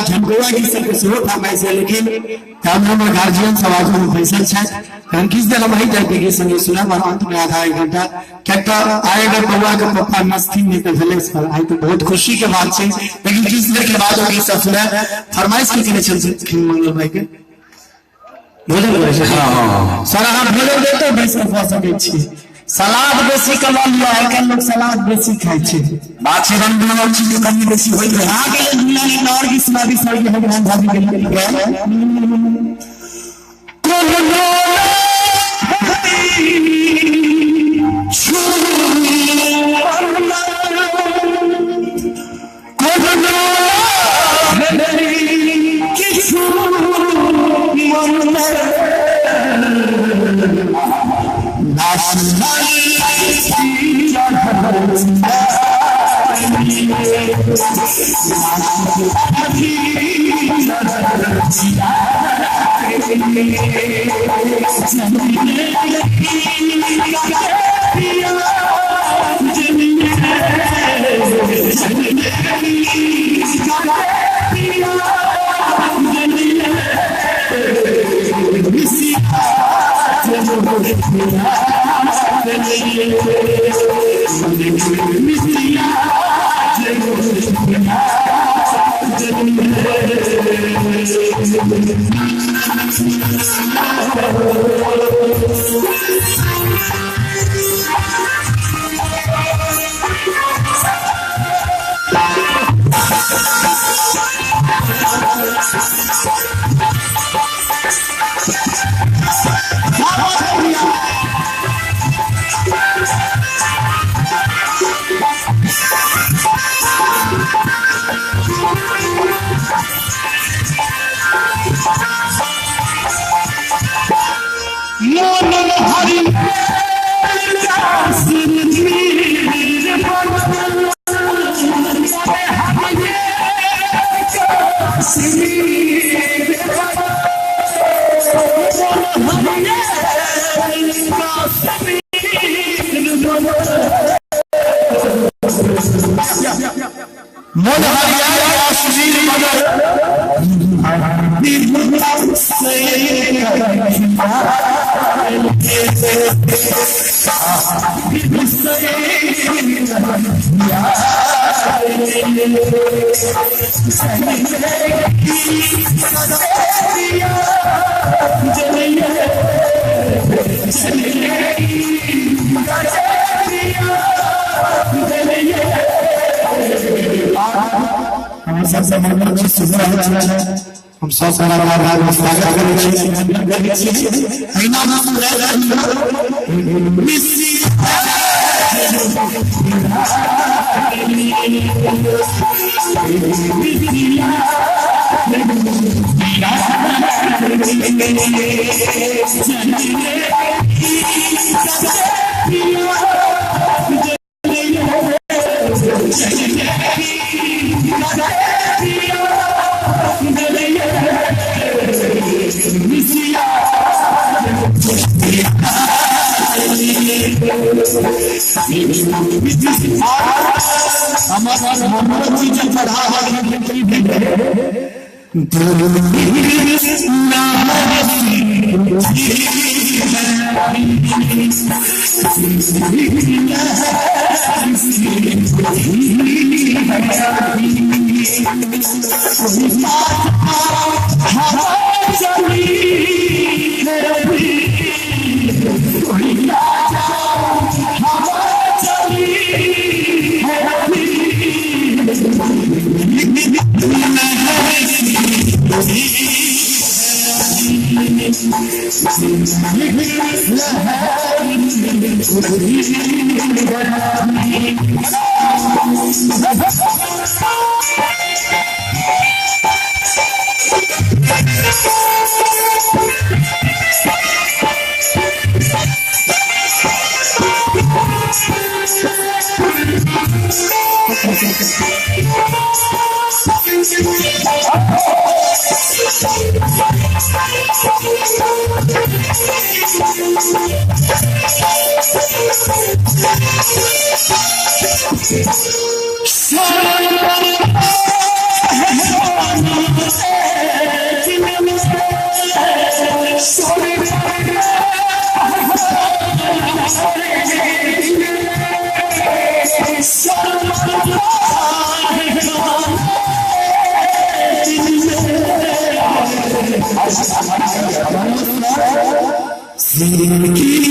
झमकौआ गीत सबके सेहो फरमाइश है, लेकिन हम हमर गार्जियन सब आगू में बैसल छथि। हम किछु देर हम एहि टाइप के गीत संगे सुनब और अंत में आधा एक घंटा, कियाक तऽ आइ अगर बौआ के पप्पा नचथिन नहि तऽ भेलै सर, आइ तऽ बहुत खुशी के बात छै, लेकिन किछु देर के बाद ओ गीत सब सुनायब। फरमाइश की केने छलखिन मंगल भाई के? भोजन करै छै। हाँ। सर अहाँ भोजन देते बैस कऽ खा सकै छी, सलाद बेसी कऽ लऽ लिअ, आइ काल्हि लोक सलाद बेसी खाइ छै। बात छै रंग बिरंगक चीज के कमी बेसी होइत रहै। अहाँके लेल दुनिया एक और गीत सुना दी सर, हरिराम भाभी के लेल गायल। मन हमर सबसे मंगल छी, सुबह होइ छै, हम सब कलाकार के स्वागत करै छी। एहिना जिंदगी।